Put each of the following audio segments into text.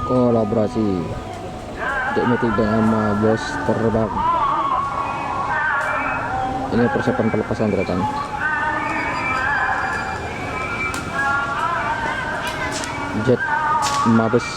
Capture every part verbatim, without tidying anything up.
Kolaborasi. Cek meeting dengan Mabes terbang. Ini persiapan pelepasan, teretan. Jet Mabes.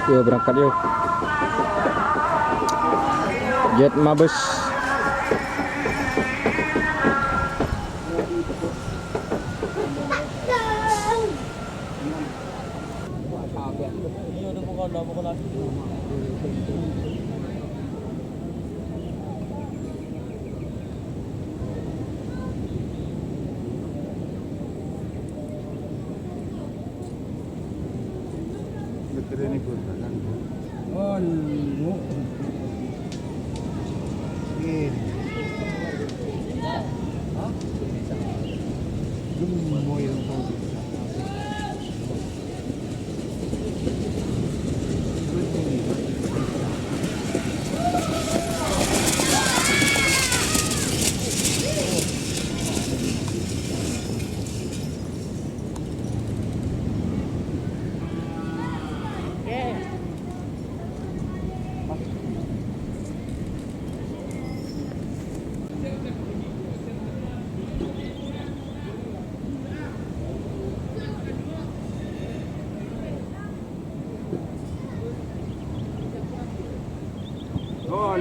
Yo, berangkat, yo. Jet Mabes. Gol.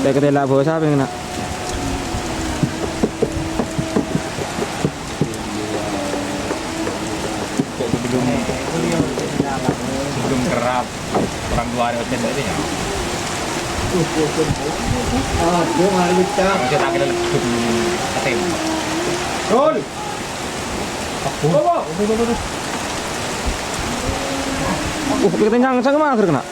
Tè' katèla' bos apa yang kena? Sebelum, sebelum kerap orang tua ada sendiri ya. Aduh, malu, Cak. Kalau kita kira sebelum ketemu. Gol. Uh, kita nyang sang mager kena.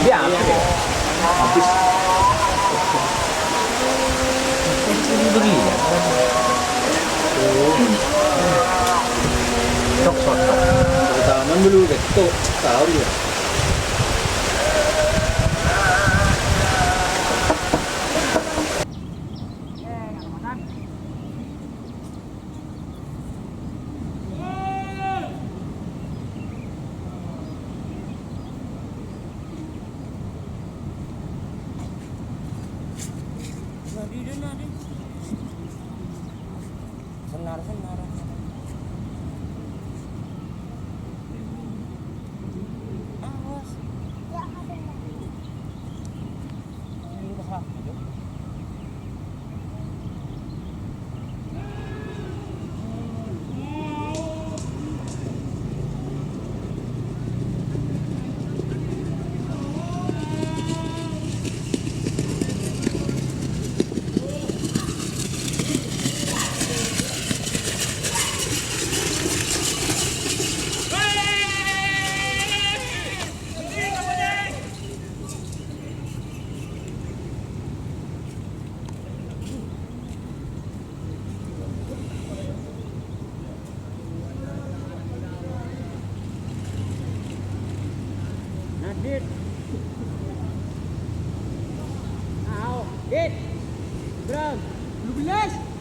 Iya, iya. Habis. Itu berlian. Sok, sok, sok. Pertama dulu deh, tuh, tahu ya. Senar, senar. Awas. Dit. Ao, Dit. Bram. Dua belas.